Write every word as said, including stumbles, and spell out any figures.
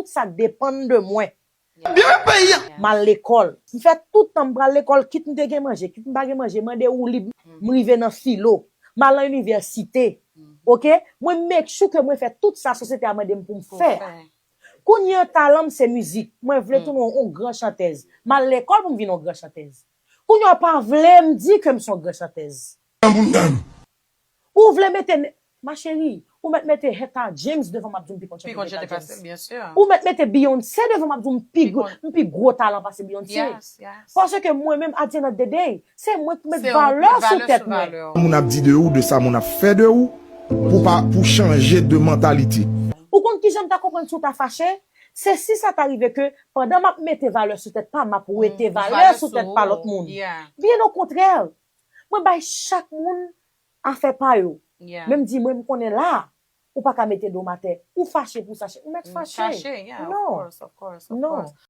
Sa depann de mwen. M al lekòl. M fè tout tan m pral lekòl, kit m te gen manje, kit m pa gen manje, mande ou lib. M rive nan filo. M al nan inivèsite. Oke? Mwen make sure ke mwen fè tout sa sosyete a mande m pou m fè. Kounye a talan m se mizik. Mwen vle tounen yon gran chantèz. M al lekòl pou m vin yon gran chantèz. Kounye a w pa vle m di ke m se yon gran chantèz. Ou vle mete, ma chérie, ou mèt mete Etta James devan m ap di w m pi konn chante ke Etta James. Ou mèt mete Beyoncé devan m ap di w m pi gwo, m pi gwo talan pase Beyoncé. Paske mwen menm, at the end of the day, se mwen ki met valè sou tèt mwen. Moun ap di de ou, de sa moun ap fè de ou, pou pa, pou chanje de mantalite. Ou konn kijan m ta konprann si w ta fache? Se si sa ta rive ke pandan m ap mete valè sou tèt pa m, m ap wete valè sou tèt pa lòt moun. Byen okontrè, mwen bay chak moun afè pa yo. Men m di, mwen, m konnen la, ou pa ka mete do m atè. Ou fache pou sa, ou mèt fache. Non. Non.